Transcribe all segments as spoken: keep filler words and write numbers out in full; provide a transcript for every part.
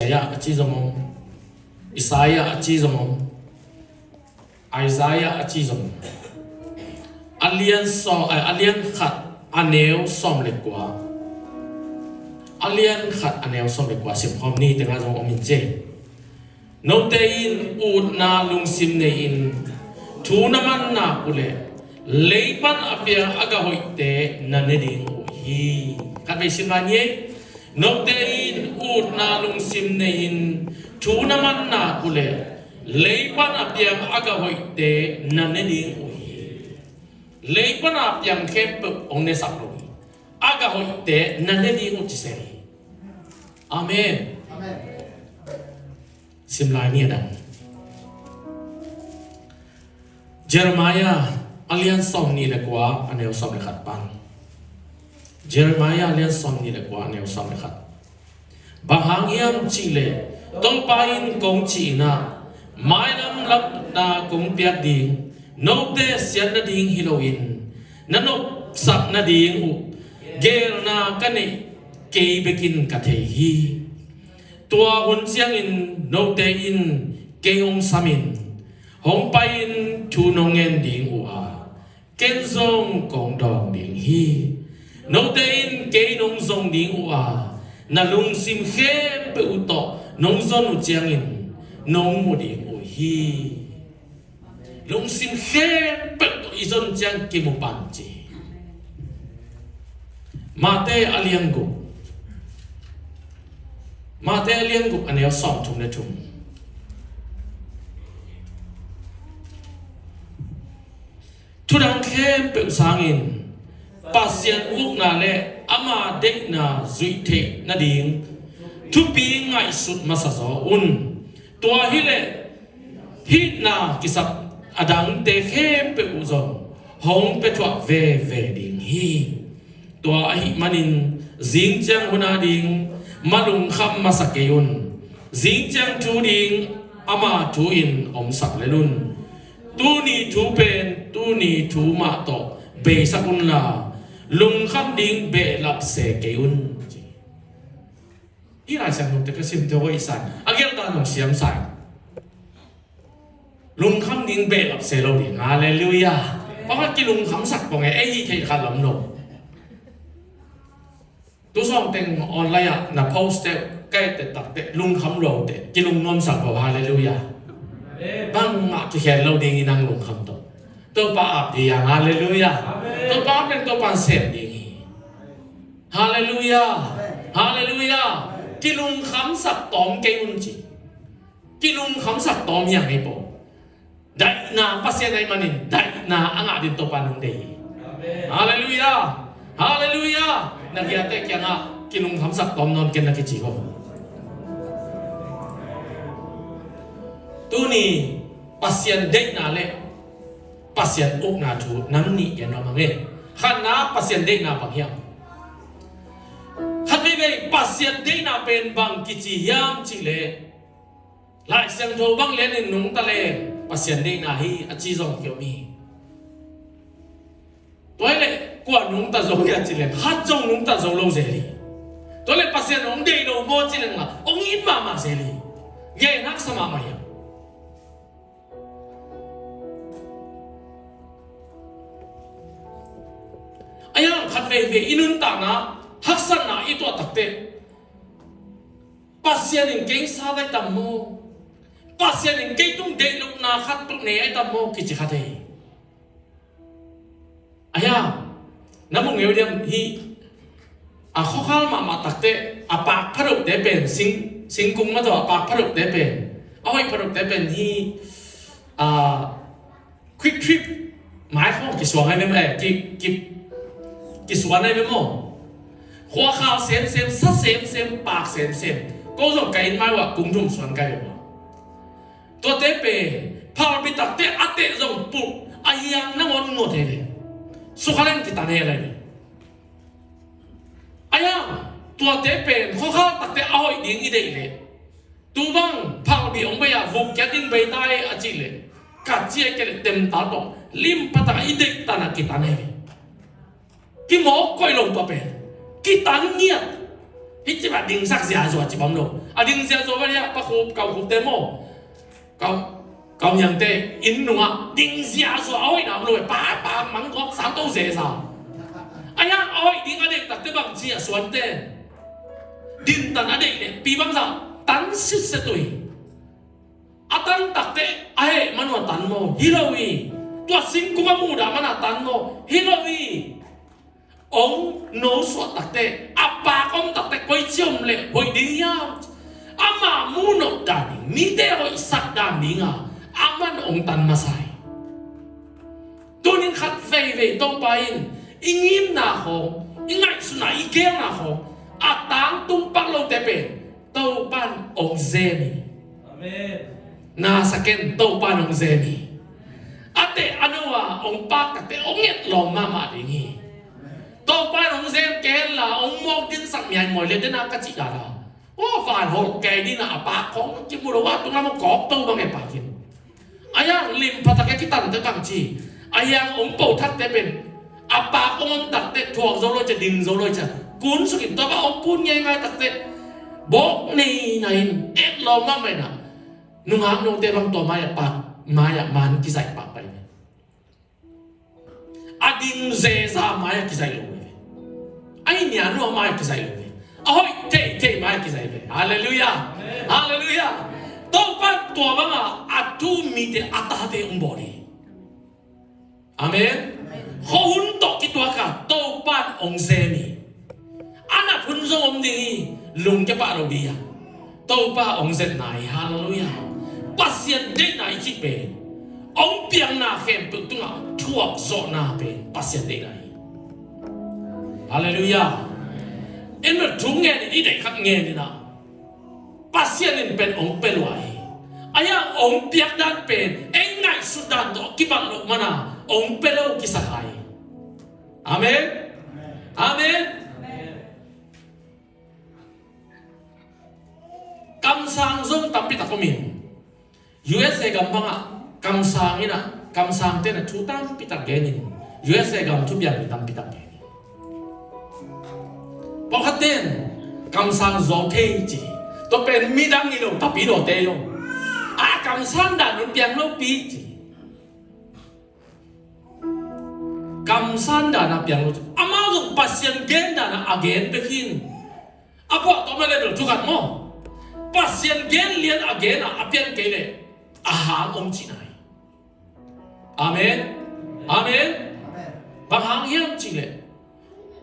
Isaiah a ci zong om. Isaiah a ci zong om. Isaiah a ci zong om. A lian sawm, eh, a lian khat a neu sawm le kua. A lian khat a neu sawm le kua sim khawm ni, tengah zong om in ci. Note in utna lungsim nei-in thu na man nak uh leh, lei pan a piang a gah hoihte na ne ding uh hi. Khatvei sim lai ni ei. Note in utna lungsim nei-in thu na man nak uh leh, lei pan a piang a gah hoihte na ne ding uh hi. Lei pan a piang khempeuh hong nesak lo hi. A gah hoihte na ne ding uh ci se hi. Amen. Amen. Sim lai ni a dang. Jeremiah a lian sawm nih le kua a neu sawm le khat pan. Jeremiah a lian sawm nih le kua a neu sawm le khat. Bang hang hiam cih leh Topa in kong cih in ah, mailam lamna kong piak ding, note siat nading hi loin na nopsak nading uh geelna ka neih kei bekin ka thei hi. Tua hun ciangin note in kei hong samin, hong pai-in thu nong ngen ding uh a, ken zong kong dawng ding hi. Note in kei nong zong ding uh a, na lungsim khempeuh uh tawh nong zon uh ciangin nong mu ding uh hi. Lungsim khempeuh tawh i zon ciang kimu pan ci. Mate a lian guk. Mate a lian guk a neu sawm thum le thum. Thudang khempeuh sangin Pasian ukna le ama deihna zuih theih nading thupi ngaihsut masa zaw un. Tua hileh hihna kisap a dangte khempeuh uh zong hong pia thuah veve ding hi. Tua ahih manin zingciang hun a ding ma lungkham masa kei un. Zingciang thu ding ama thu in omsak lel un. Tuni thu pen tuni thu mah tawh beisak unla, lungkham ding behlap se kei un. Hih Lai Siangtho te ka sim te hoih sa, a gelh dan hong siam sa. Lungkham ding behlap se lo ding. Halleluiah. Bang a kilungkhamsak pong e, ei hih theih khat lam lo. Tu sawng teng online ah na post te, ka et te tak te lungkham lo te, kilungnuamsak lo. Halleluiah. Bang a kikhel lo ding in ang lungkham to. Topa ap ding hi hang. Halleluiah. Topa ap leng Topa in sem ding hi. Halleluiah. Halleluiah. Kilungkhamsak tawm kei un ci. Kilungkhamsak tawm hi hang ei po. Daihna Pasian ahih manin daihna a ngah ding Topa in hong deih hi. Halleluiah. Halleluiah. Na kiate kiangah kilungkhamsak tawm nawn ken na kici ko. Tuni Pasian deihna le Pasian ukna thu nam nih gen nuam hang e. Khatna, Pasian deihna bang hiam? Khat veivei Pasian deihna pen bang kici hiam cih leh, Lai Siangtho bang lianin nungta leng Pasian deihna hi a ci zong kiom hi. Tua hileh kua nungta zo hi a ci leng khat zong nungta zo lo zel hi. Tua hileh Pasian hong deih lo maw ci leng la hong it mahmah zel hi. Gen haksa mahmah hiam? A hiang khat veivei i nuntakna haksatna i tuah takte Pasian in kei sat ai tam maw? Pasian in kei tung deih lohna khat tung nei ai tam maw kici kha thei. A hiang na mu ngeu diam hi. A khuakhal mahmah takte a pak phadote pen sing, singkung mah tawh a pak phadote pen, a hoih phadote pen hi. A Quick Trip mai khawng kisuang ai mem, eh, ki, ki, kisuan ai mem aw. Khuakhal semsem, sa semsem, pak semsem. Ko zong ka inn mai uh ah kung thum suan kai mem aw. Tuate pen phalbi takte a teh zong pulh a hiang nangawn ngawt he ve. Sukha leng kitan he lai ve. A hiang tuate pen khuakhal takte a hoih ding i deih leh, tu bang phalbi hong bei a vuk kiat ding bei ta e a cih leh, ka ci a kei leh temtal tawh lim phatak a i deih tan a kitan he ve. Kimawk koih lo tua pen kitan ngiat. Hih cih bang dingsak ziazua cih bang om lo. A ding ziazua bang hiah pa khup, kau khupte maw. Kau, kau niangte inn nungah ding ziazua a hoihna om lo e. Pa, pa, mangkawk sangto zeza. A hiang a hoih ding a deih takte bang ci a suante. Dintan a deih leh pi bangzah tan sitset uh hi. A tan takte a heh man uh a tan maw? Hi lo hi. Tua singkung a muhdah man a tan maw? Hi lo hi. Ong nosuah takte, a pak om takte koici om leh hoih ding hiam? Ama muhnop dan ding, mite hoihsak dan dinga aman ong tan masa hi. Tunin khat veivei Topa in i ngimna khawng, i ngaihsutna, i geelna khawng a tangtung pak lote pen Topa in ong zem hi. Amen. Na sa ken, Topa in ong zem hi. A teh a no a ong pak takte ong etlawm mahmah ding hi. Topa in ong zem kei henla ong mawk dinsak mi a i mawi le dena ka cih dana. Aw, van hawh kei dina a pak khawng kimu lo a, tung lam a kawk to bang e pakin. A hiang lim phatak e kitante bang ci. A hiang ong po thakte pen a pak ong om takte thuak zo lo cia, ding zo lo cia. Kun sukin tua bang ong kun ngeingai takte bawk neina in etlawm mahmah ina. Nungak note bang tua mai-ah pak, mai-ah man kizaih pak pai ve. A ding zeza mai-ah kizaih lo ve. A i nia nua mai-ah kizaih lo ve. A hoih teitei mai-ah kizaih ve. Halleluiah. Halleluiah. Topa tua banga a thu mite a tate ong bawl hi. Amen. Khuahun tawh kituaka Topa in ong zem hi. A nat hun zong om ding hi. Lungkia pah lo ding hi a. Topa ong zetna hi. Halleluiah. Pasian deihna i cih pen ong piakna khempeuh tungah thuak zawhna pen Pasian deihna hi. Halleluiah. En bel thu ngen in, i deih khat ngen in a. Pasian in pen ong pia lua hi. A hiang ong piak dan pen ei ngaihsut dan tawh kibat loh mana ong pia lo kisak hi. Amen. Amen. Kamsang zong tampi tak om in. U S A gam bangah kamsang in a, kamsangte in a thu tampi tak gen in, U S A gam thupiang in tampi tak gen in. Pawlkhatte in kamsang zo thei ci. Tua pen midang hi lo, tapi dawte hi lo. A kamsang dan un piang lo pi ci. Kamsang dan a piang lo ci. Amau zong Pasian gen dan a gen bek hi in. A puah tawh mah le bel thu khat maw. Pasian gen lian a gen a, a pian kei leh a hang om cihna hi. Amen. Amen. Bang hang hiam cih leh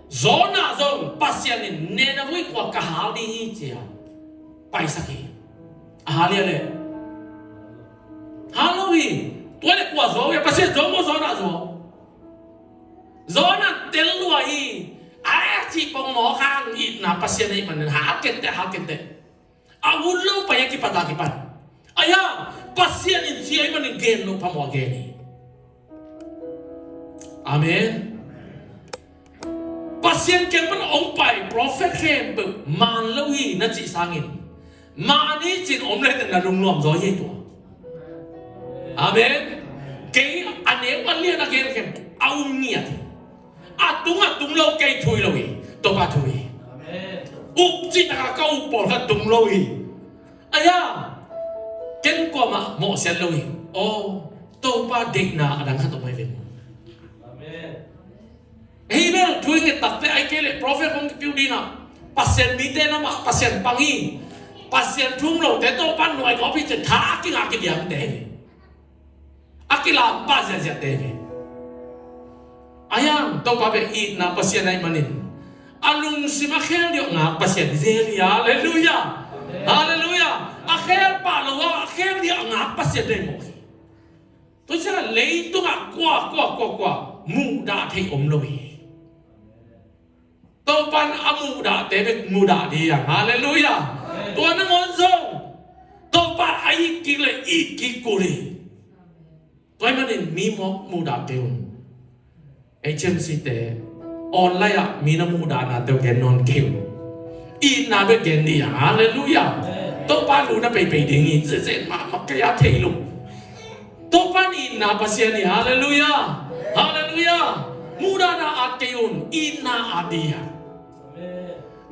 Jonah zong Pasian in Nineveh khua ka hal ding hi ci-a paisak hi. A hal hia leh? Hal lo hi. Tua leh kua zuau hia? Pasian zuau maw, Jonah zuau? Jonah tel lua hi. A cih pongmawk hang itna Pasian ahih manin hal kenteh, hal kenteh. A ut lo pai a kipat a kipan. A hiang Pasian in ci ahih manin gen lo phamawh a gen hi. Amen. Pasian kiang pan hong pai prophet khempeuh man lo hi na cih sangin, man hi cin om leh na lungnuam zaw hi tua. Amen. Kei a nek a lian a gen khempeuh a um ngiat hi. A tung a tung lo kei thu hi lo hi. Topa thu hi. Amen. Up cih taka ka up pawlkhat tung lo hi. Aia, ken kuamah mawhsiat lo hi. Aw, Topa deihna a dang khat om ahi ve. Amen. Hih bel thu i nget takte, ahih kei leh prophet hong kipiu ding a, Pasian mite lamah Pasian pang hi. Pasian thu um lote Topa nuai gawp hi ci-a tha a kingah kidiamte hi. A kilampa ziahziahte hi. A hiang Topa beh itna Pasian ahih manin a lungsim a khel deuh ngak Pasian hi zel hi. Halleluiah. Halleluiah. A khel pah lo a, a khel deuh ngak Pasian hi mawk hi. Tua ciang leitungah kua, kua, kua, kua muhdah thei om lo hi. Topa'n a muhdahte bek muhdah ding hi hang. Halleluiah. Tua nangawn zong Topa a it kik leh it kik kul hi. Tua ahih manin mi mawk muhdah kei un. H M C te online ah mi na muhdahnate uh gen nawn kei un. Itna bek gen ding hi hang. Halleluiah. Topa lu na peipei ding hi. Zenzen mahmah kei a thei lo. Topa in itna Pasian hi. Halleluiah. Halleluiah. Muhdahna at kei un. Itna at ding hi hang.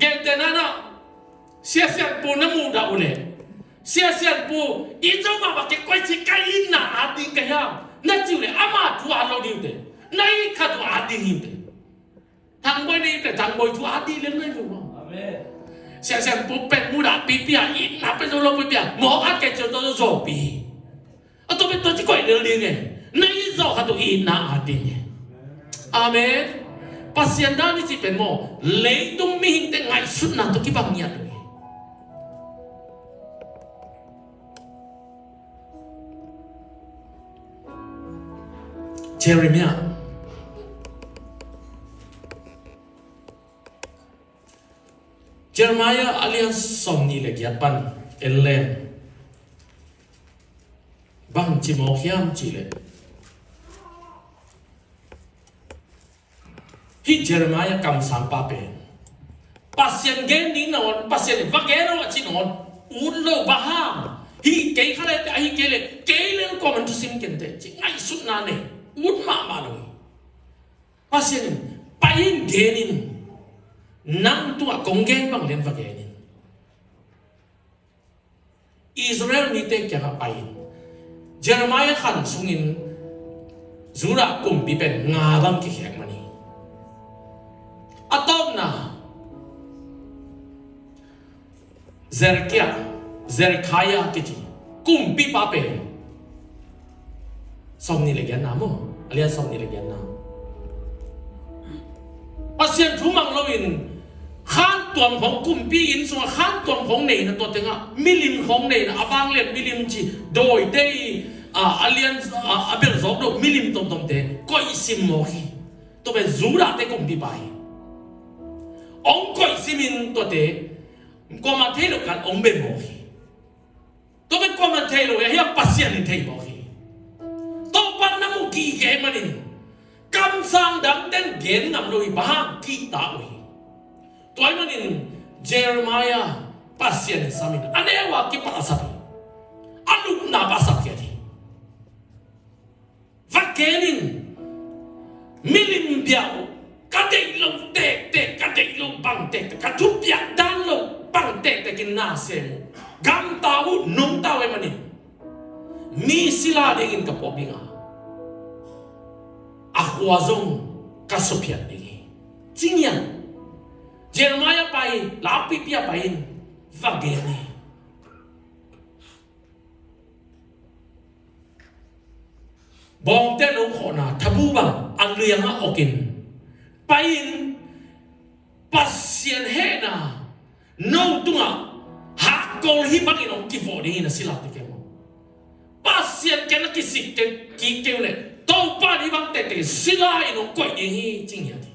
Gentehna-in ah, Sia Sian Pu na muh dah uh leh, Sia Sian Pu it zo mahmah kei, koi ci ka itna at ding ka hiam na ci uh leh, ama thu at lo ding uh teh, na it khat uh at ding hi uh teh. Thang Bawi na it leh Thang Bawi thu at ding leng na hi uh maw. Amen. Sia Sian Pu pen muh dah pipi a, itna pen zo lo pipi a, mawk at kei ci uh tawh zawpi hi. A tua pen tua ci koih lel ding e. Na it zawh khat uh itna at ding e. Amen. Pasian dan i cih pen maw, leitung mihingte ngaihsutna tawh kibang ngiat lo hi. Jeremiah. Jeremiah a lian sawmnih le giat pan en leng, bang ci mawk hiam cih leh, hih Jeremiah kamsangpa pen Pasian gen ding nawn, Pasian in va gen aw a ci nawn, ut lo, bang hang, hih kei kha leh teh, ahi kei leh kei lel kuaman thusim ken teh ci ngaihsutna nei, ut mahmah lo hi. Pasian in, pai in, gen in, nang tungah kong gen bang lian va gen in. Israel mite kiangah pai in, Jeremiah khan sungin Judah kumpi pen nga bang kikhek man hi. A tawpna, Zedekiah, Zedekiah kici kumpipa pen sawmnih le giatna maw, a lian sawmnih le giatna. Pasian thu mang loin khantuam khawng, kumpi inn sungah khantuam khawng neihna, tua tengah milim khawng neihna, a vanglian milim ci, dawite i, a, a lian, a, a belzawk deuh milim tomtomte koihsim mawk hi. Tua pen Judahte kumpipa hi. Hong koihsimin tuate kuamah thei loh kal hong bia mawk hi. Tua pen kuamah thei lo hi, a hiah Pasian in thei mawk hi. Topa na mu gige manin kamsang dangten gen ngam lo hi, bang hang kihta uh hi. Tua ahih manin Jeremiah Pasian in samin a neu a kipat a sap hi. A lupna pa a sapkhiat hi. Va gen in, milim biak uh, ka deih loh tektek, ka deih loh bang tektek, ka thupiak dan loh bang tektek in na sem uh, gamta uh, nungta uh ahih manin mi sila dingin ka puak ding a, a khua zong ka suaphiat ding hi, ci ngiat. Jeremiah pai, Laupipi ah pai in va gen hi. Bawngte lo khawhna thabu bang a liangah okin, pai in, Pasian hehna no tungah hakkol hih bangin hong kivawh ding hi, na sila tektek maw. Pasian kiang na kisik kik kei uh leh Topa in hih bang tektek sila in hong koih ding hi, ci ngiat hi.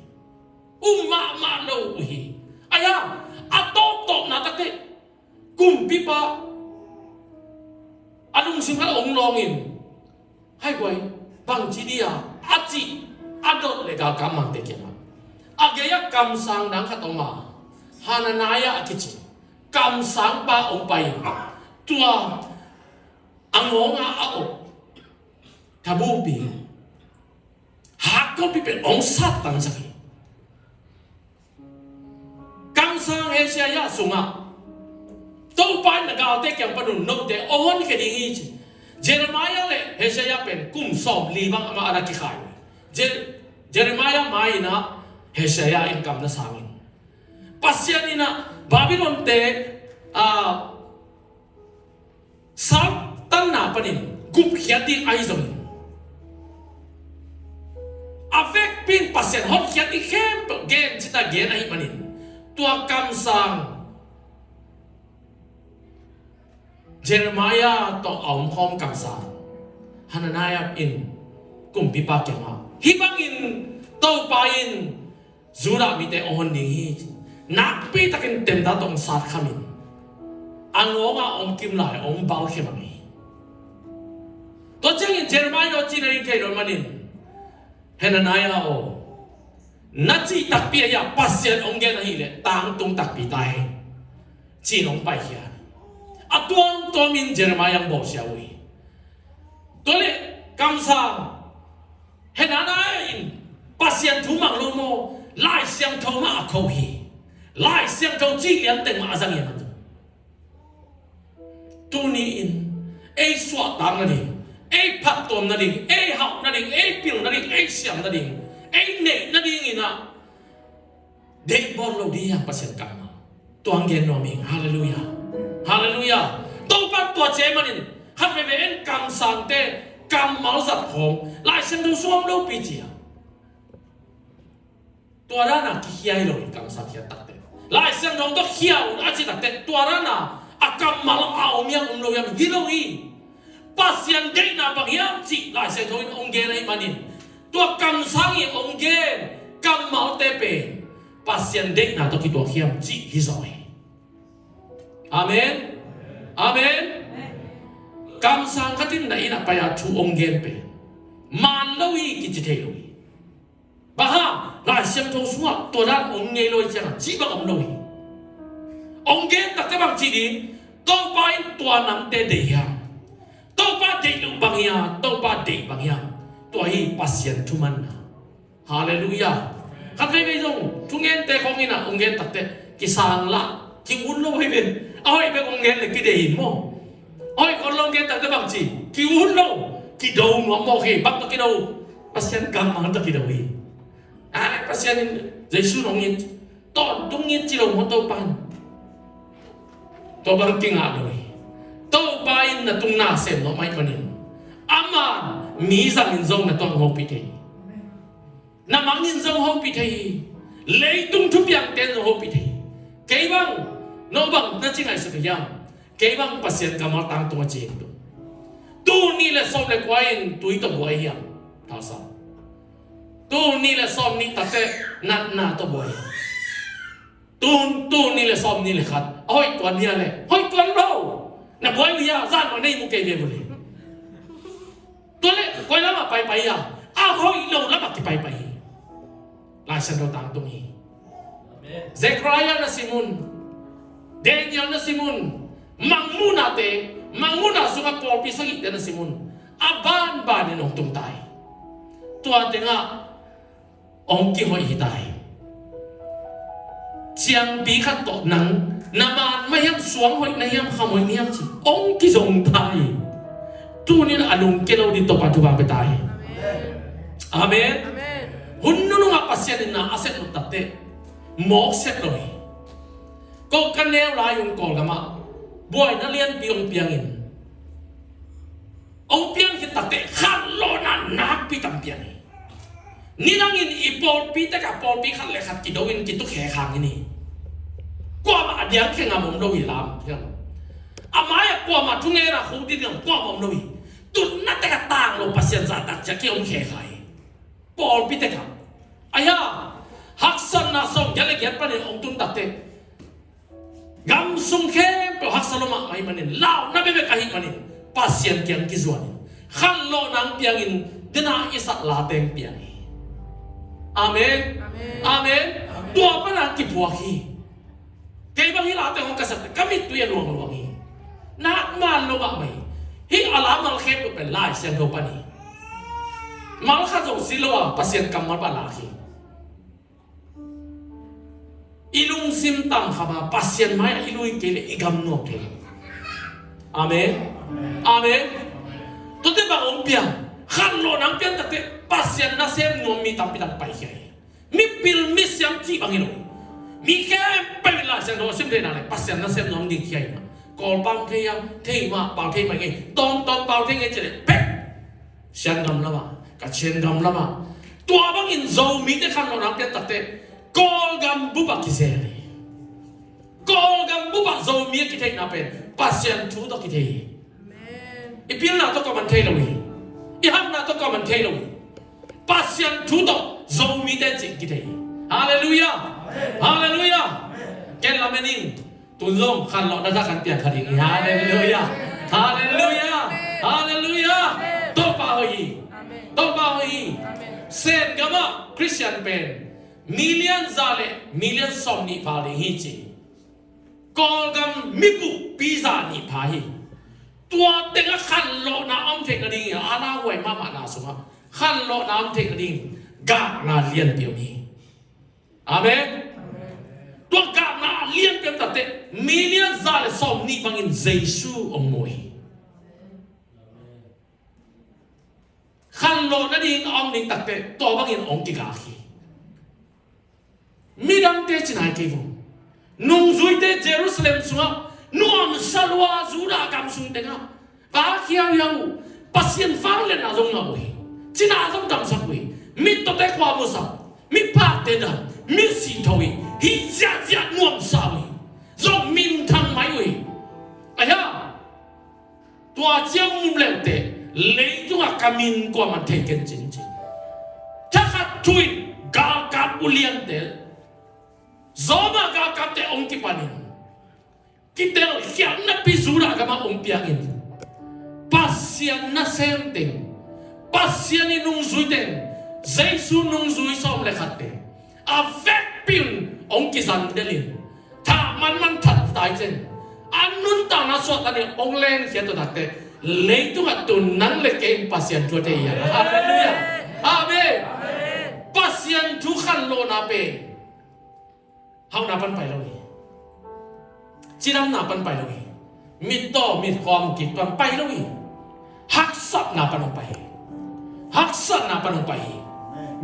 Um mahmah lo uh hi. Ahi a, a tawptawpna takte kumpipa a lungsim khat hong lawngin, hai guai, bangci dia a cih a dot leh galkap mangte kiangah, a gei-ah kamsang dang khat om a, Hananiah a kici kamsangpa hong pai in, tua a ngawng a a op thabupi, hakkopi pen hong sattansak hi. Kamsang Hezekiah sungah Topa in na galte kiang panun note hong honkhia ding hi, ci. Jeremiah le Hezekiah pen kum sawmli bang amah a na kikhai uh hi. Je-, Jeremiah mai-in ah Hezekiah in kam na sangin, Pasian in ah Babylonte, a, saltanna panin gupkhiat ding ahi zongin, a vekpi in Pasian hotkhiat ding khempeuh gen cita gen ahih manin, tua kamsang, Jeremiah tawh a omkhawm kamsang Hananiah in kumpipa kiangah, hih bangin Topa in Judah mite hong hon ding hi, nakpi takin temta tawh hong satkhamin, a ngawng a hong kim lai hong balkhia mang hi. Tua ciangin Jeremiah aw, cih na ring thei lo manin, Hananiah aw, na cih takpi ahi a, Pasian hong gen ahih leh tangtung takpi ta hen, ci-in hong paikhia. A tuamtuamin Jeremiah hong bawlsia uh hi. Tua leh kamsang Hananiah in Pasian thu mang lo maw, Lai Siangtho mah a kho hi. Lai Siangtho cih lianteng mah a zang hi a, man zong Tuni-in ei suahtak nading, ei phattuam nading, ei hauh nading, ei pil nading, ei siam nading, ei neih nadingin ah deih bawl lo ding hiam Pasian kammal? Tua hong gen nuam ing. Halleluiah. Halleluiah. Topa tua ci ahih manin khat veivei en kamsangte kammal zat khawng Lai Siangtho sung om lopi ci a. Tua dana kikhia hi lo in kamsang khiat takte. Lai Siangtho tawh khia un a ci takte tua dana a kammal a om hiam om lo hiam hi lo hi. Pasian deihna bang hiam cih Lai Siangtho in hong gen ahih manin tua kamsang in hong gen kammalte pen Pasian deihna tawh kituak hiam cih hi zaw hi. Amen. Amen. Kamsang khat in na inn ah pai a thu hong gen pen man lo hi kici thei lo hi. Bang hang? Lai Siangtho sungah tua dan om ngei lo hi ciangah cih bang om lo hi. Hong gen takte bang ci ding? Topa in tua nangte deih hiam? Topa deih loh bang hiam? Topa deih bang hiam? Tua hi Pasian thumanna. Halleluiah. Khat veivei zong thungente khawng in ah hong gen takte kisang lah ki-ut lo hi ven. A hoih bek hong gen le kideih in maw? A hoih khol lo hong gen takte bang ci? Ki-ut lo. Kido nuam mawk hi. Bang tawh kido? Pasian kammal tawh kido hi. Ai, Pasian in Jesu in hong it, tawntung it ci lo maw Topa in? Tua bang kingah lo hi. Topa in na tungah na sem nuam ahih manin ama mi zangin zong na tungah hong hopih thei hi. Na mangin zong hopih thei hi. Leitung thupiangte in zong hopih thei hi. Kei bang, no bang na ci ngaihsut hiam? Kei bang Pasian kammal tangtung a ci hi. Tul nih le sawm le kua in tui tawh buai hiam? Thasa. Tul nih le sawm nih takte natna tawh buai hiam? Tul, tul nih le sawm nih le khat a hoih tuan hia le hoih tuan lo. Na buai uh hia? Zan mah na ihmu kei ve uh le. Tua le koi lamah paipai hia? A hoih lo lamah kipaipai hi. Lai Siangtho tangtung hi. Zechariah na sim un, Daniel na sim un, mangmuhnate, mangmuhna sungah pawlpi sagihte na sim un, a banbanin hong tung ta hi. Tua tengah hong kihoih hi ta hi. Ciangpi khat tawh nang na man mah hiam, suang hoih na hiam, kham hoih na hiam ci hong kizong ta hi. Tunin a lungkia lo ding Topa thupha pia ta hi. Amen. Hun nunungah Pasian in na a sep nop takte mawk sep lo hi. Ko ka neu lai un Kawlgamah buaina lianpi hong piangin, hong piang khit takte khanlawhna nakpi tam piang hi. Nidangin i pawlpi tekah pawlpi khat le khat kido in kituk khekhang in hi. Kuamah a diangkhia ngam om lo hi lam. A mai-ah kuamah thungetna khuk ding ngam kuamah om lo hi. Tutna tekah tang lo Pasian zahtak ciang ki-om khekha hi. Pawlpi tekah ahi a, haksatna sawmgiat le giat panin hong tun takte gam sung khempeuh haksa lo mahmah ahih manin, launa bekbek ahih manin Pasian kiang kizuanin khanlawhna hong piangin, dena i sak late hong piang hi. Amen. Amen. Amen. Tua pana kiphuak hi. Kei bang hih late hong ka sak ka mittui a luangluang hi. Nak man lo mahmah hi. Hih a la mal khempeuh pen Lai Siangtho pan hi. Mal khat zong si lo a Pasian kammal pan lak hi. I lungsim tangkham a Pasian mai-ah i lui kei leh i gam nuam thei lo. Amen. Amen. Tuate bang hong piang? Khanlawhna hong piang takte Pasian nasem nuam mi tampi tak paikhia hi. Mipil misiam cih bang hi lo. Mi khempeuh in Lai Siangtho a sim thei nak leh Pasian nasem nuam ding khia hi. Kawlpa hong thei a, thei mah, pau thei mah ngei, tawmtawm pau thei ngei ci leh pek. Sian gam lamah, Kachin gam lamah. Tua bangin Zomite khanlawhna pian takte Kawlgam bup ah kizel hi. Kawlgam bup ah Zomi a kitheihna pen Pasian thu tawh kithei hi. I pilna tawh kawman thei lo hi. I hakna tawh kawman thei lo hi. Pasian thu tawh Zomite cih kithei hi. Halleluiah. Halleluiah. Ken lamen ing. Tun zong khanlawhna khat kan piang kha ding hi. Halleluiah. Halleluiah. Halleluiah. Topa hoih hi. Topa hoih hi. Sen gamah Khristian pen million za le million sawmnih pha ding hi ci. Kawlgam mibupi za nih pha hi. Tua tengah khanlawhna om theih nading hi. A lauhuai mahmahna sungah khanlawhna om theih nading gakna lianpi om hi. Amen. Tua gakna a lianpiang takte, million za le sawm nih bangin Jesu hong mu hi. Khanlawh nading a om ding takte tua bangin hong kigak hi. Midangte ci nai kei vo. Nungzuite Jerusalem sungah nuamsa lua Judah gam sung tengah ka khiauhiau uh, Pasian vangliatna zong ngah uh hi. Cina zong damsak uh hi. Mittawte khua musak, miphakte dam, mi sitho hi. Hih ziahziah nuamsa uh hi. Zong minthang mai uh hi. Ahi a, tua ciang um leuteh leitungah ka min kuaman thei ken cin cin. Thakhat thu in galkap uliante, Roma galkapte hong kipanin, kitelkhialhnapi Judah gamah hong piangin, Pasian nasem teng, Pasian i nungzui teng, Jesu nungzui sawm le khatte a vekpi un hong kizandelin, thah manman that tai cen, a nuntakna suahtanin hong lenkhiat tua takte, leitungah tun nang le kei in Pasian thu a thei hi a. Halleluiah. Amen. Pasian thu khanlawhna pen hauhna pan pai lo hi. Cidamna pan pai lo hi. Mittaw mitkhawm kik pan pai lo hi. Haksatna pan hong pai hi. Haksatna pan hong pai hi.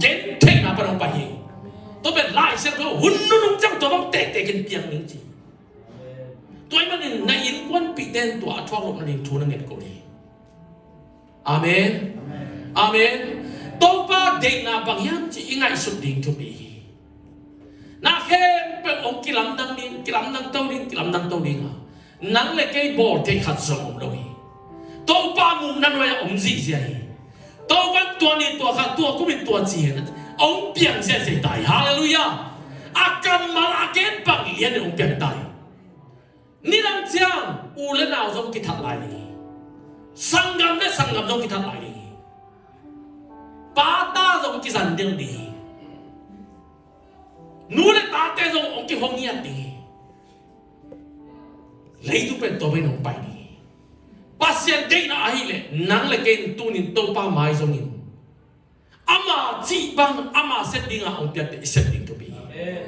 Gentheihna pan hong pai hi. Tua pen Lai Siangtho hun nunung ciang tua bang tektek in piang ding ci. Tua ahih manin na innkuanpihte in tua a thuak loh nading thu na nget ko ding. Amen. Amen. Topa deihna bang hiam cih i ngaihsut ding thupi hi. Na khempeuh hong kilamdang ding, kilamdang to ding, kilamdang to ding a, nang le kei bawl theih khat zong om lo hi. Topa muhna nuai-ah om zihziah hi. Topa in tua ni tua kha, tua kum in tua ci hi a, hong piang ziahziah hi ta hi. Halleluiah. A kammal a gen bang lian in hong piang hi ta hi. Nidang ciang u le nau zong kithat lai ding hi. Sanggam le sanggam zong kithat lai ding hi. Pa ta zong kizan ding ding hi. Nu le tate zong hong kihong ngiat ding hi. Leitung pen tua pen hong pai ding hi. Pasian deihna ahih leh nang le kei in tunin Topa mai zongin ama cih bang, ama sep dingah hong piakte i sep ding thupi hi. Amen.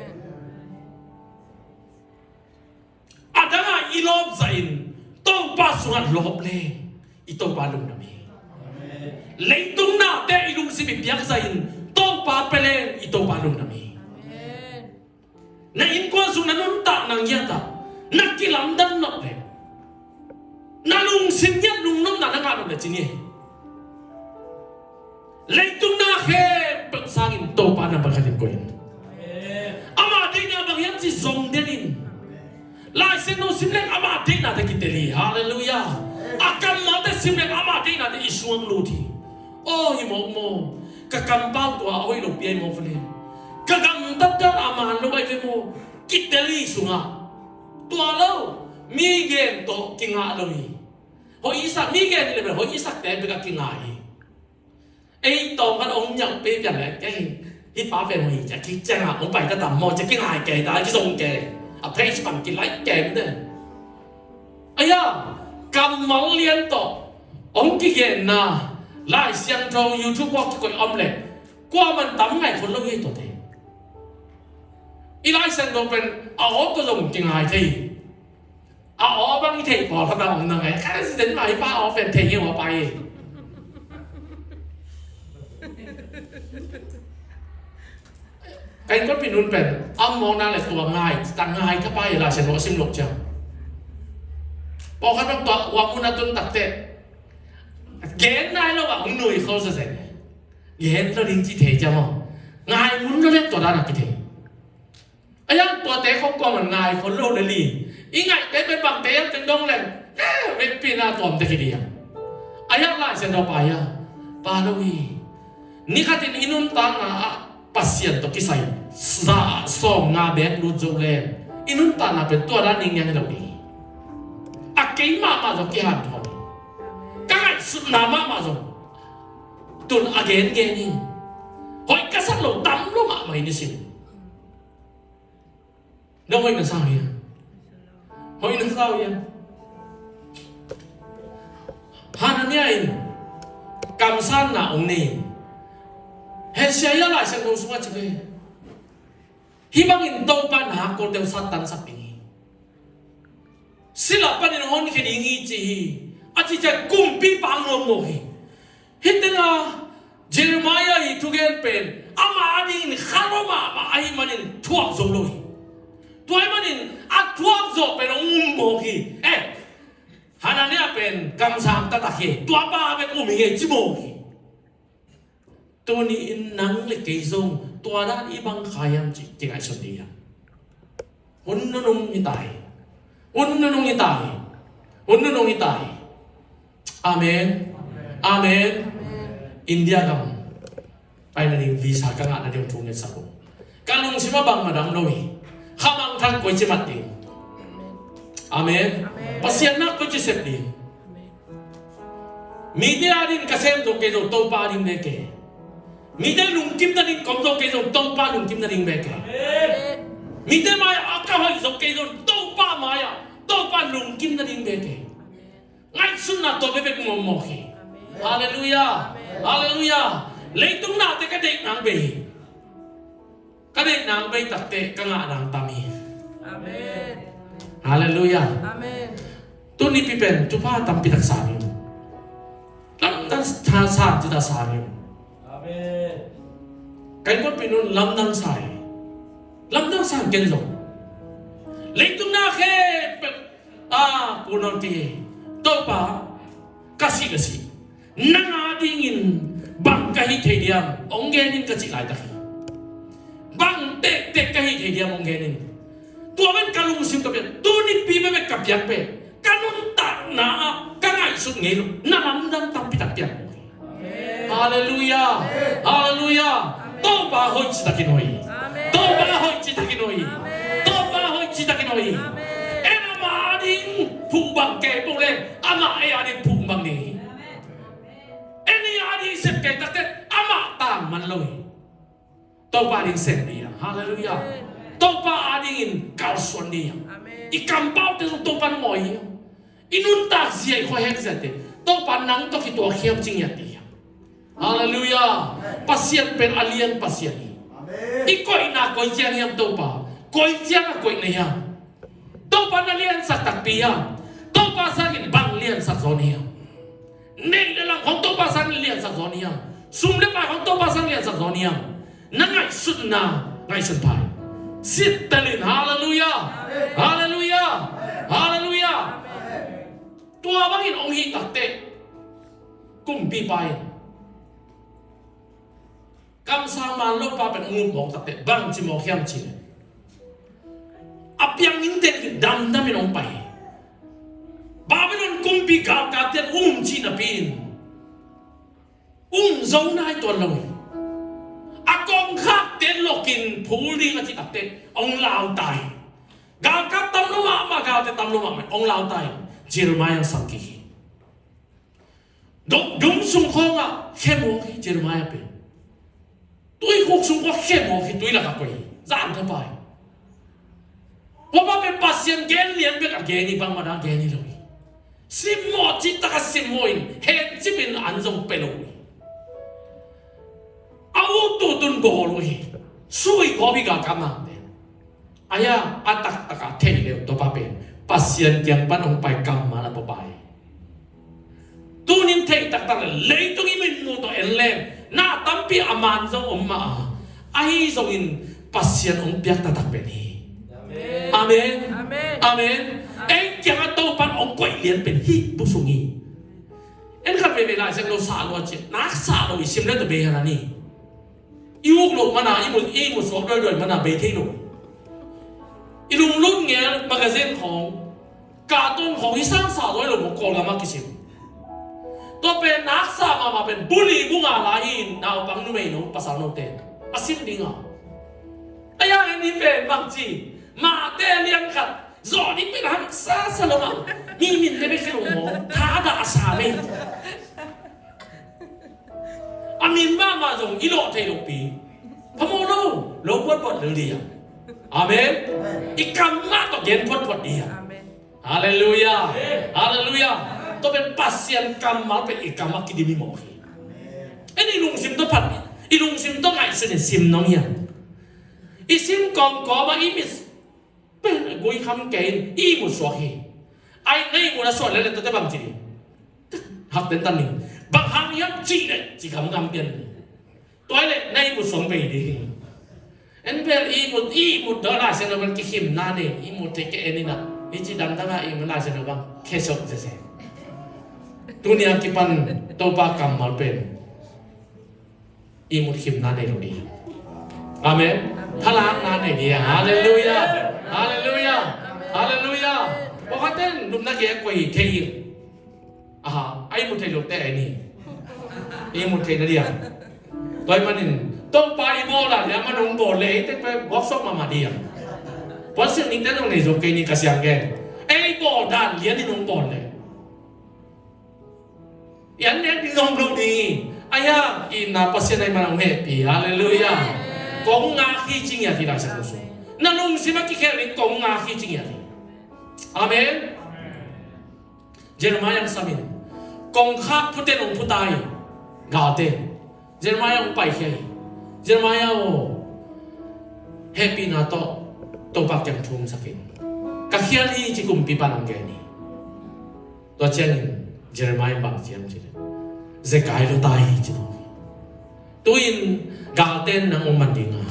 A dangah i lawp zahin Topa sungah lawp leng i Topa lungdam hi. Leitung nate i lungsim i piak zahin Topa pia leng i Topa lungdam hi. Na innkuan sung na nuntakna ngiatah na kilamdang nop leh na lungsim ngiat lungnopna na ngah nop leh ci ni. Leitung na khempeuh sangin Topa nambat khatin koih in. Ama deihna bang hiam cih zong den in. Lai Siangtho sim leng ama deihnate kitel hi. Halleluiah. A kammalte sim leng ama deihnate i sungah lut hi. Aw hi mawkmaw. Ka kampau tua a hoih lopi ahi mawk vele. Ka gamtat dan a man lo ahi ve maw. Kitel hi sungah. Tua lo. Mi gen tawh kingah lo hi. Hoih i sak, mi gen hi le bel hoih i sakte bek a kingah hi. Ei tawm khat hong nyauh pei pian le kei hih pa pen hoih hi cia kik ciangah hong pai ka tam maw cia kingai kei ta kizong kei. A page pan kilaih kei mite. Aya, kammal lian tawh hong kigenna Lai Siangtho YouTube khawng kikoih om leh kuaman tam ngai khol lo hi tuate. I Lai Siangtho pen a awp tawh zong kingai thei hi. A aw bang i theih pawlkhat a om na ngai. Ka accident mah hi pa aw pen thei hi aw pa hi. Ka innkuanpih nun pen a mawkna le tua ngai ta ngai tha pa hi. Lai Siangtho a sim loh ciang pawlkhat bang tua uak mun a tun takte gen nai lo ah hong nui khol sa zen. Gen lo ding ci thei ciang aw ngai mun lo le tua dan a kithei. A yang tuate khawng kuaman ngai khol lo le li. I ngaihte pen bangte yang teng dong leng eh vekpi na tuamte kidi a. A yang Lai Siangtho pa ya pa lo hi. Ni khatin i nuntakna ah Pasian tawh kisai za ah sawm nga bek lut zo leng i nuntakna pen tua dan ning niang hi lo ding hi. A kei mahmah zong kihanthawn hi. Ka ngaihsutna mahmah zong tun a gengen hi. Hoih ka sak lo tam lo mahmah hi nisim. Nang hoih na sa uh hiam? Hoih na sa uh hiam? Hananiah in kamsanna hong nei in Hezekiah Lai Siangtho sungah ci ve. Hih bangin Topa na hakkolte uh Satan sak ding hi. Sila panin hong honkhia ding hi ci hi. A ci ciang kumpipa hong nuam mawk hi. Hih teng ah Jeremiah i thugen pen amah adingin kha lua mahmah ahih manin thuak zo lo hi. Tua ahih manin a thuak zawh pen hong um mawk hi. Eh, Hananiah pen kamsang taktak hi. Tua pa bek um hi ngei ci mawk hi. Tuni-in nang le kei zong tua dan i bang kha hiam cih kingaihsun ding hiam? Hun nunung hi ta hi. Hun nunung hi ta hi. Hun nunung hi ta hi. Amen. Amen. India gam paina ding visa ka ngahna ding thu ngetsak uh. Ka lungsim ah bangmah dam lo hi. Kha mangthang koici mat ding. Amen. Pasian nak koici sep ding. Mite adingin ka sem zo kei zong Topa ading bek hi. Mite lungkim nading ka om zo kei zong Topa lungkim nading bek hi. Mite mai-ah ka hoih zo kei zong Topa mai-ah, Topa lungkim nading bek hi. Ngaihsutna tua bekbek mawkmawk hi. Halleluiah. Halleluiah. Leitung nate ka deih nang bei hi. Ka deih nang bei takteh ka ngah nang tam hi. Amen. Halleluiah. Amen. Tuni pi pen thupha tampi tak sa ni. Lamdang sa, sa, ci ta sa ni. Amen. Kai kot pi nun lamdang sa hi. Lamdang sa ken zong. Leitung na khempeuh a, ko nang ti, Topa, ka sih, ka sih. Nang adingin bang ka hih thei diam, hong gen in ka cih laitak hi. Bang tektek ka hih thei diam, hong gen in. Tua pen ka lungsim ka piak, tuni pi bekbek ka piak pen, ka nuntakna ah ka ngaihsut ngei lo, na lamdang tampi tak piak. Halleluiah. Halleluiah. Topa hoih citakin hoih. Amen. Topa hoih citakin hoih. Amen. Topa hoih citakin hoih. Amen. En amah ading phuh bang kei peuh leh amah ei ading phuh bang ni. En ei ading sep kei takteh amah tang man lo hi. Topa ading sem ni hiam? Halleluiah. Topa adingin kalsuan ni hiam? Amen. I kampaute zong Topa na mawi hiam? I nuntak zia, i khuahek ziate Topa nang tawh kituak hiam ci ngiat ni hiam? Halleluiah. Pasian pen a lian Pasian hi. Amen. I koihna koi ciang hiam Topa? Koi ciang a koih na hiam? Topa na liansak takpi hiam? Topa sangin bang liansak zaw ni hiam? Neih le lamh khawng Topa sangin liansak zaw ni hiam? Sum le pai khawng Topa sangin liansak zaw ni hiam? Na ngaihsutna ngaihsun pha in. Sittel in. Halleluiah. Halleluiah. Halleluiah. Tua bangin hong hih takteh kumpipa in kamsang man lo pa pen hong um mawk takteh bang ci mawk hiam cih leh, a piang innte in damdamin hong pai hi. Babylon kumpi galkapte in um cih napi-in um zo nai tuan lo hi. A kongkhakte in lokin phul ding a cih takteh hong lau ta hi. Galkap tam lo mahmah, galte tam lo mahmah hong lau ta hi. Jeremiah sang kik hi. Dum sung khawngah khemawk hi Jeremiah pen. Tuikhuk sung khawng khemawk hi, tui lakah koih hi. Zan thapai. Tua pa pen Pasian gen lian bek a gen hi, bangmah dah gen hi lo hi. Simmawh cihtak a simmawh in, hencip in an zong pia lo hi. A ut ut un bawl uh hi. Sui kawp hi galkap mangte. Ahi a, a taktak a theih leh Topa pen Pasian kiang pan hong pai kammal a pawpai. Tunin theih taktak leh leitung i mitmuh tawh en leng na tampi a man zong om mah a, ahi zongin Pasian hong piak taktak pen hi. Amen. Amen. Amen. Ei kiangah Topa hong koih lian pen hih bu sung hi. En khat veivei Lai Siangtho sah lua cih nak sah lo i sim leh tawh bei hi a ni. I uk loh mana, i mu, i mu suak duaiduai mana bei thei lo. I lunglut ngel magazine khawng, cartoon khawng hi sangsa zaw hi lo maw, Kawlgam ah kisim. Tua pen naksa mahmah pen buli bunga lai hi, naupang numeino pasal note a sim ding a. A yang en hi pen bangci, mahte lian khat zawh ding pen hamsa sa lo mah. Mi min te bek hi lo maw, thadah a sa mei. A min mahmah zong i lawh thei lopi. Phamawh lo, lo buatbuat lel dih a. Amen. I kam mah tawh gen buatbuat dih a. Amen. Halleluiah. Halleluiah. Tua pen Pasian kammal pen i kam ah kidim hi mawk hi. En i lungsim tawh phat, i lungsim tawh ngaihsun in sim nong hiam? I sim kawmkawm ah i mit pen a gui kham kei in i musuak hi. Ai, na ihmut a suah leh leh tuate bang ci ding? Hak tentan ding. Bang hang hiam cih leh ci gamgam pian ding. Tua hi leh na ihmut song bei ding. En bel ihmut, ihmut dawh Lai Siangtho bang kikhemna nei, ihmut thei kei en in ah. Hih ci damdam a ihmut Lai Siangtho bang khesok sese. Tuni a kipan Topa kammal pen ihmut khemna nei lo ding. Amen. Thalakna nei ding. Halleluiah. Halleluiah. Halleluiah. Pawlkhatte in lupna gei a koih thei hi. Aha, a ihmut thei lote a en hi. Ihmut theihna ding. Tua ahih manin Topa i bawl a, a man hong bawl leh ei tek pen guaksuak mahmah ding. Puansilh nite zong nei zo kei ni, ka siang gen. Ei bawl dan lian in hong bawl leh i an nek ding zong om lo ding hi. Ahi hang itna Pasian ahih manin hong hehpih. Halleluiah. Kong ngak hi ci ngiat hi, Lai Siangtho sung. Na lungsim a kikhel ding kong ngak hi ci ngiat hi. Amen. Jeremiah hong sam in, kongkhak phuten hong phu ta hi. Galte, Jeremiah hong paikhia hi. Jeremiah aw, hehpihna tawh Topa kiang thumsak in. Ka khial hi ci kumpipa in hong gen hi. Tua ciangin Jeremiah in bang ci hiam cih leh, zekai lua ta hi ci hi. Tu-in galte in nang hong man ding a,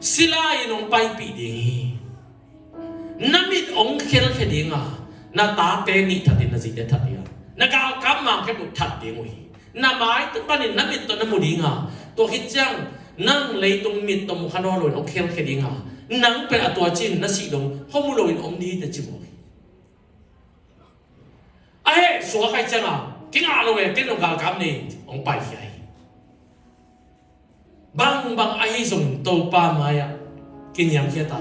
sila in hong paipih ding hi. Na mit hong khelkhia ding a, na tate nih that in, na zite that ding a, na galkap mangkep uh that ding uh hi. Na mai tawh panin na mit tawh na mu ding a, tua khit ciang nang leitung mit tawh mu kha nawn lo in hong khelkhia ding a, nang pen a tua cin na sih dong hong mu lo in om ding hi teh ci mawk hi. A heh suak ahih ciangin kingah lo e, ken hong galkap ni, hong paikhia hi. Bangbang ahi zongin Topa mai-ah kiniamkhiat a,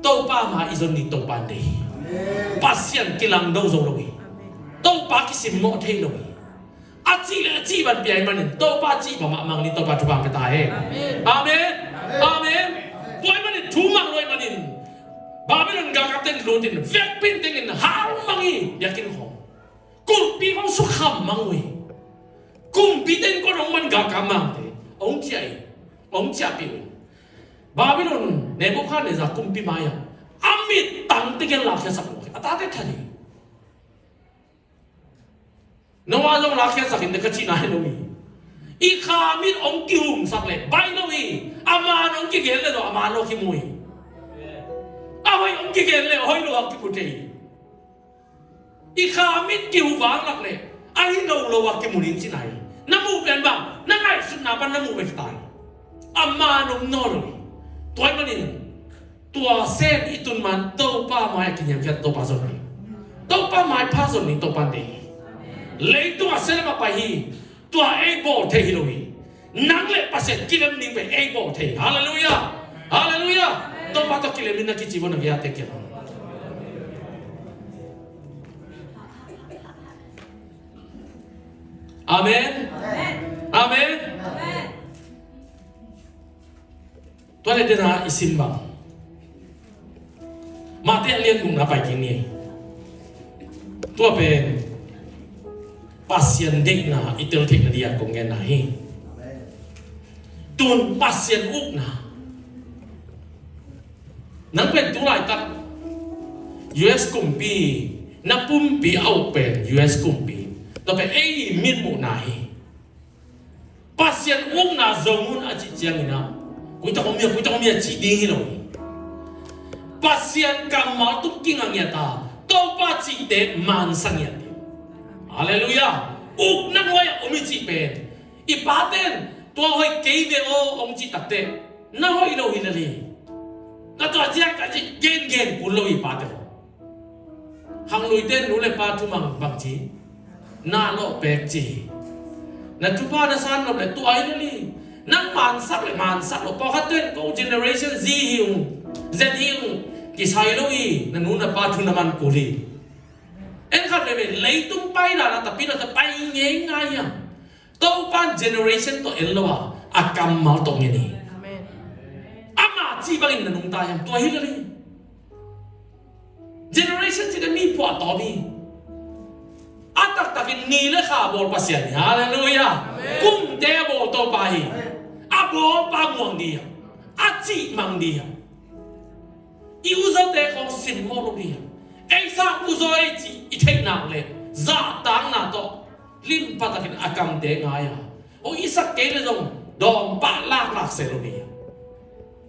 Topa mai i zon ni Topa in deih hi. Pasian kilangdo zo lo hi. Topa kisimmawh thei lo hi. A cih le a cih bang pia ahih manin Topa cih bang mah mang ni, Topa thupha pia ta hen. Amen. Amen. Tua ahih manin thu mang lo ahih manin Babylon galkapte in lut in vekpi in teng in hau mang hi, biakinn khawng. Kulhpi khawng sukham mang uh hi. Kumpite in kong hong man galkap mangte hong ciah hi, hong ciahpih uh hi. Babylon Nebuchadnezzar kumpi mai-ah a mittangte gel lakkhiatsak uh hi. A tate that hi. Noah zong lakkhiatsak in teh ka cihna hi lo hi. I kha mit hong kihumsak leh baih lo hi. A man hong kigen leh zong a man lo a kimu hi. A hoih hong kigen leh a hoih lo a kimu thei hi. I kha mit kihu vanglak leh a hi lo lo a kimu ding cihna hi. Na muh pen bang, na ngaihsutna pan na muh pen kita hi. A man hong nawn lo hi. Tua ahih manin tua sen i tun man Topa mai-ah kiniamkhiat, Topa zon ni. Topa maipha zon ni, Topa in deih hi. Leitung a selem a pai hi. Tua ei bawl thei hi lo hi. Nang le Pasian kilem ding pen ei bawl thei hi. Halleluiah. Halleluiah. Topa tawh kilem in na kici vo, na gei-a tek kei. Amen. Amen. Tua leh dena i sim bang, Matthai a lian gukna pai kik ni. Tua pen Pasian deihna i tel theihna dia kong genna hi. Tun Pasian ukna. Nang pen tu laitak U S kumpi, na pumpi a uk pen U S kumpi, tua pen ei mitmuhna hi. Pasian ukna zong un a cih ciangin ah, kuitak om hia, kuitak om hia cih ding hi lo hi. Pasian kammal tung kinga ngiat a, Topa cihte mansa ngiat ding. Halleluiah. Ukna nuai-ah om i cih pen, i paten tua hoih kei ve aw hong cih takteh na hoih lo hi lel hi. Na tua ciang ka cih gengen kul lo hi, pate aw. Khangluite nu le pa thumang bang ci? Na lawh pek ci. Na thupha na san nop le tua hi lel hi. Nang mansak le mansak lo. Pawlkhatte in ko generation Z hi ung, Z hi ung, kisai lo hi. Na nu na pa thu na man kul hi. En khat veve, leitung pai dan a tapi lo te pai ngeingai hiam? Topa in generation tawh en lo a, a kammal tawh ngen hi. Amen. Ama cih bangin na nungta hiam? Tua hi lel hi. Generation cih pen mi phuahtawm hi. A taktakin ni le kha bawl Pasian hi. Halleluiah. Amen. Kumte a bawl Topa hi. Amen. A bawlpa muang ding hiam? A cih mang ding hiam? I uzaute khawng simmawh lo ding hiam? Ei sang uzaw ei cih i theih nak leh zahtakna tawh limpa takin a kamte ngai a, hong i sak kei leh zong dawm pah laklak se lo hi.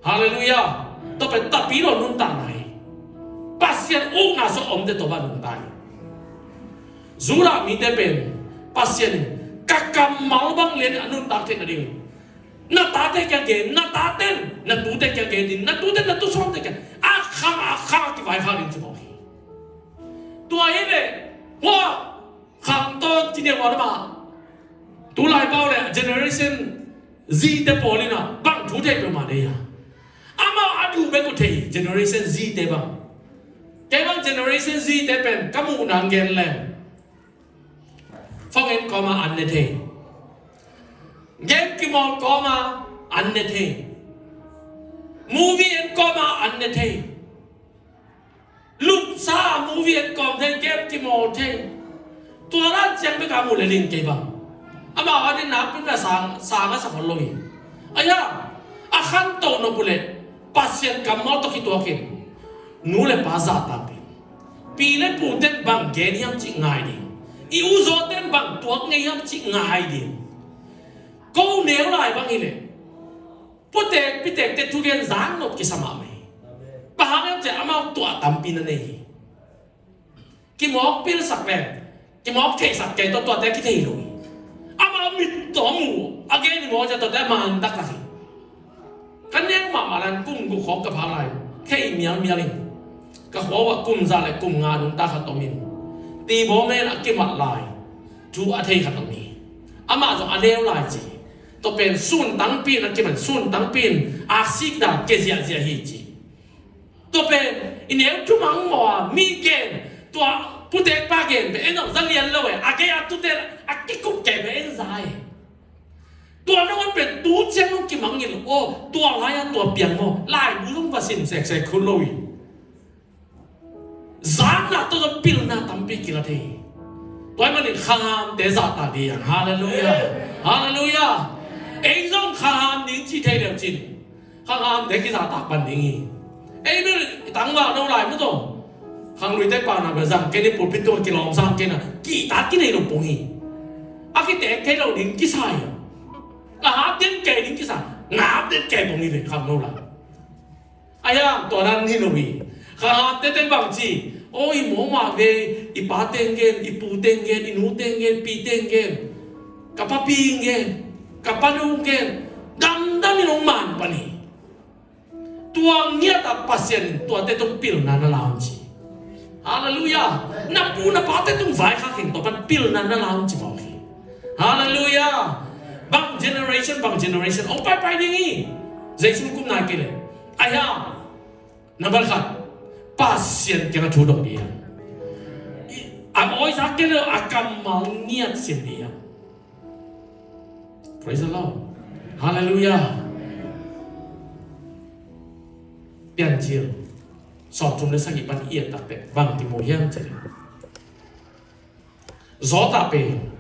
Halleluiah. Tua pen tapi lo nuntakna hi. Pasian ukna sung omte tawh bang nuntak hi. Judah mite pen Pasian in ka kammal bang lian a nuntak theih nading na tate kiang gen, na taten na tute kiang gen ding, na tuten na tusawmte kiang a khang a khang a kivaikhak ding ci mawk hi. Tua hi leh hua khang tawn ci niang ua lama tulai pau le Generation Z te pawl in a bang thu thei peuhmah nei a, amau a duh bek uh thei Generation Z te bang. Kei bang Generation Z te pen ka muh nang gen leng phone en kawma an ne thei. Game kimawl kawma an ne thei. Movie en kawma an ne thei. Lupsa movie en kawm thei, game kimawl thei. Tua dan ciang bek a muh le ling kei bang. Amau a ding nakpi na sang, sang a sa khol lo hi. Aia, a khantoh nop uh leh Pasian kammal tawh kituakin nu le pa zahtak ding. Pi le puten bang gen hiam cih ngai ding. I uzaw ten bang tuak ngei hiam cih ngai ding. Ko neu lai bang hi leh putek pitekte thugen zang nop kisa mahmah hi. Bang hang hiam cih leh amau tuah tampi na nei hi. Kimawk pilsak leng kimawk theihsak kei tawh tuate kithei lo hi. Amau mit tawh a muh a gen hi maw cih leh tuate a mantak tak hi. Ka neu mahmah lai-in kum guk khawng ka phak lai-in thei mialmial in ka khua uah kum za le kum nga nungta khat om in, tibaw men a kimat lai thu a thei khat om hi. Amah zong a neu lai ci. Tua pen sun tangpi in a kiman, sun tangpi in aksik dan kia ziahziah hi ci. Tua pen i neu thumang maw a mi gen, tua putekpa gen pen en zong za lian lo e, a gei a tute a kikup kei pen en za e. Tua nangawn pen tu ciang lo kimang in lo aw, tua lai-a tua piang maw, laibu zong va sin seksek khol lo hi. Zakna tawh zong pilna tampi kila thei hi. Tua ahih manin khanghamte zahtak ding hi hang. Halleluiah. Halleluiah. Ei zong khangham ding ci thei leu cin khanghamte kizahtak pan ding hi. Ei bel i tangval no lai maw zong khangluite pana bel zang kei ni pulpit tungah kilawm sang kei na kihtak kinei lo pong hi. A kitek thei lo ding kisa hi. A hap den kei ding kisa, ngap den kei pong hi ve khang no lai. A hiang tua nan hi lo hi. Khanghamte teng bang ci, aw i mawh mah ve, i pa teng gen, i pu teng gen, i nu teng gen, pi teng gen, ka papi gen, ka panu gen, damdam in hong man pan hi. Tua ngiat a Pasian in tuate tung pilna na la hong ci. Halleluiah. Na pu na pate tung vaikhak in tua pan pilna na la hong ci mawk hi. Halleluiah. Bang generation bang generation hong paipai ding hi. Zeisu kum nai kei le a hiang. Nambat khat, Pasian kiangah thu dong ding hi. A awizak kei le a kammal ngiat sim ding hi. Praise the Lord. Halleluiah. Piancil sawmthum le sagih pan i et tak teh bang kimu hiam cih leh Josef pen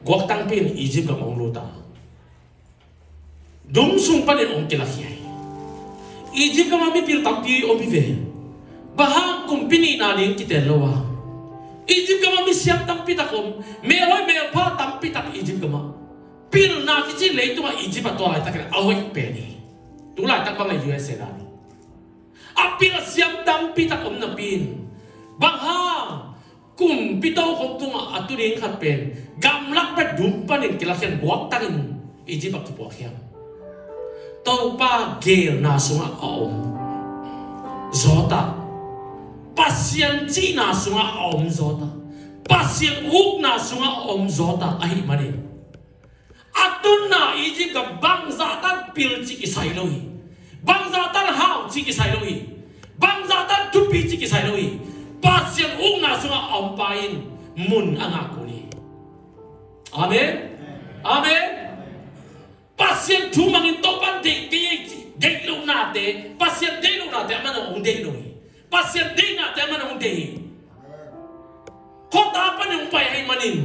guaktangpi in Egypt gam hong lut a, dum sung panin hong kilakhia hi. Egypt gam ah mipil tampi om hi ve. Bang hang? Kumpi nihna ding kitel lo a, Egypt gam ah misiam tampi tak om, melhoih melpha tampi tak Egypt gam ah. Pilna kici leitung ah Egypt ah tua laitak in a hoih pen hi. Tu laitak bang le U S A dan hi. A pil a siam tampi tak om napi in bang hang? Kumpi tokhom tungah a tu ding khat pen gamlak peuh dum panin kilakhia in guaktang in Egypt ah kipuakhia. Topa geelna sungah a om Josef, Pasian cihna sungah a om Josef, Pasian ukna sungah a om Josef ahih manin a tunna Egypt gam bangzah tan pil cih kisai lo hi. Bangzah tan hau cih kisai lo hi. Bangzah tan thupi cih kisai lo hi. Pasian ukna sungah a om pa in mun a ngah kul hi. Amen. Amen. Pasian thu mangin Topan deih kei ei cih deih lohnate, Pasian deih lohnate a man hong deih lo hi. Pasian deihnate a man hong deih hi. Khuata panin hong pai ahih manin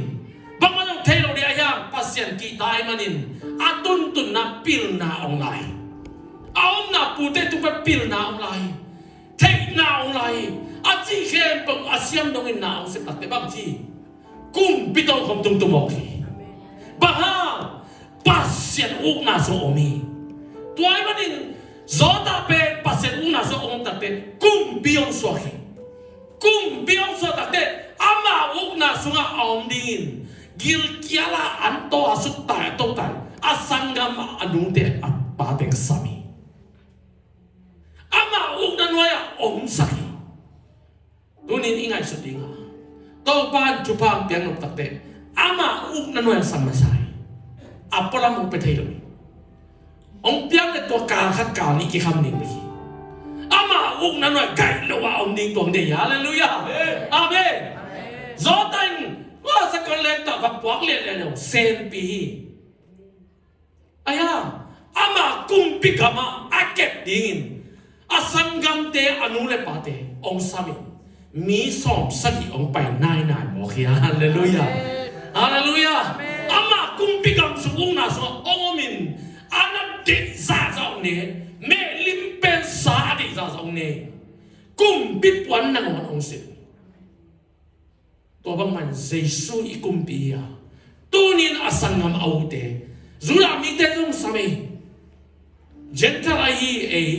bangmah zong thei lo ding a hiang, Pasian kihta ahih manin a tuntunna pilna hong lai. A omna pute tung pan pilna hong lai. Theihna hong lai. A cih khempeuh a siam dongin na hong sep takte bang ci? Kumpi tawh khawm tungtum awk hi. Bang hang? Pasian ukna sung om hi. Tua ahih manin Jota pen Pasian ukna sung om takte kumpi hong suak hi. Kumpi hong suak takte ama ukna sungah a om dingin gilkial a an tawh a sut tai a to tai a sanggam a nute a pate sam hi. Ama ukna nuai-ah omsak hi. Tunin i ngaihsut ding a, Topa in thupha hong piak nop takte ama ukna nuai-ah sam masa hi. A pualam hong pia thei lo hi. Hong piak le tua kal khat kal nih kikham ding hi. Ama ukna nuai-ah gaih lo a om ding tuang dei. Halleluiah. Amen. Jota in tua sakol leng tawh va puak lianlian lo senpi hi. Ahi hang ama kumpi gamah a kep dingin a sanggamte a nu le pate hong samin mi sawmsagih hong pai nainai mawk hi. Halleluiah. Halleluiah. Ama kumpi gam sung ukna sungah hong omin a na deih zahzah hong ne, mehlim pen sa a deih zahzah hong ne, kumpi puan nangawn hong silh. Tua bangmah in Jesu i kumpi hi a, tunin a sanggam a ute, Judah mite zong sam hi. Gentile ahi ei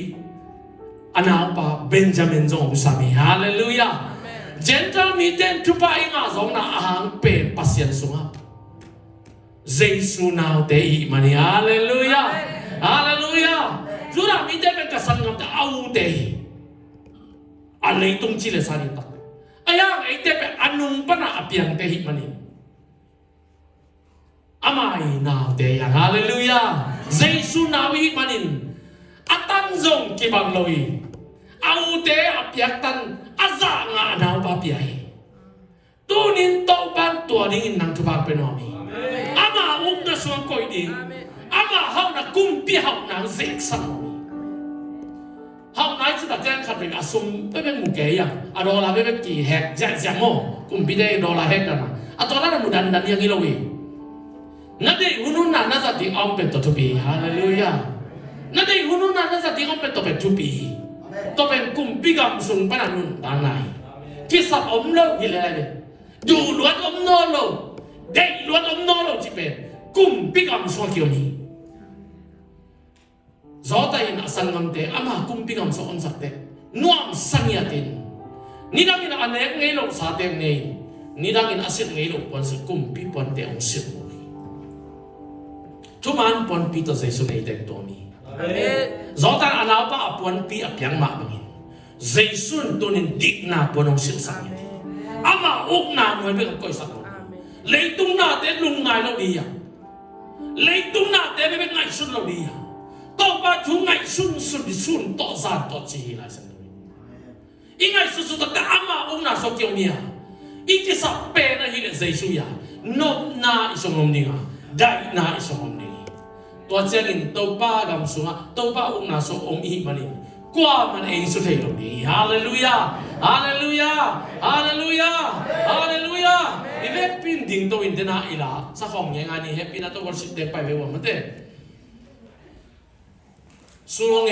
a naupa Benjamin zong hong sam hi. Halleluiah. Gentile mite in thupha i ngah zawkna a hang pen Pasian sungah Jesu naute i hih man hi. Halleluiah. Halleluiah. Judah mite pen ka sanggamte a ute hi. A leitung ci le sa ding tak. Ahi hang eite pen a nung pana a piangte hih manin ama i naute hi hang. Halleluiah. Jesu nau i hih manin a tan zong kibang lo hi. A ute a piak tan a zah ngah a naupa pia hi. Tunin Topa'n tua dingin nang thupha pia nuam hi. Ama ukna sungah koih ding. Ama hauhna kumpi hauhna zeksak nuam hi. Hauhna i cih tak ciang khat vei a sum bekbek mu kei hi a, a dollar bekbek kihek ziahziah maw, kumpite dollar hek dan a, a tua dan a mu dandan hi hang hi lo hi. Na deih hunhun na na zat ding a om pen tua thupi hi. Halleluiah. Na deih hunhun na na zat ding a om pen tua pen thupi hi. Tua pen kumpi gam sung pan a nuntakna hi. Kisap om lo hi leh, duh luat om nawn lo, deih luat om nawn lo cih pen kumpi gam sungah ki-om hi. Jota in a sanggamte ama kumpi gam sungah omsak teh nuamsa ngiatin, nidangin a nek ngei loh sate hong ne in, nidangin a silh ngei loh puansilh kumpi puante hong silh uh hi. Thuman puanpi tawh Jesu in eite hong tuam hi. Amen. Jota in a naupa a puanpi a piak mah bangin Jesu in tunin dikna puan hong silhsak hi. Ama ukna nuai bek a koihsak lo. Leitung nate lungngai lo ding hi a, leitung nate bekbek ngaihsun lo ding hi a, Topa thu ngaihsun sun sun tawh zan tawh ci hi Lai Siangtho in. I ngaihsutsut takte ama ukna sungah ki-om hi a, i kisap pen ahih leh Jesu hi a, nopna i sungah om ding a, daihna i sungah om ding hi. Tua ciangin Topa gam sungah, Topa ukna sungah om i hih manin kuaman ei su thei lo ding hi. Halleluiah. Halleluiah. Halleluiah. Halleluiah. I vekpi in dingto in tena i la sakhawm ngeingai ni, hehpihna tawh worship team pai ve ua mate. Su lo ngei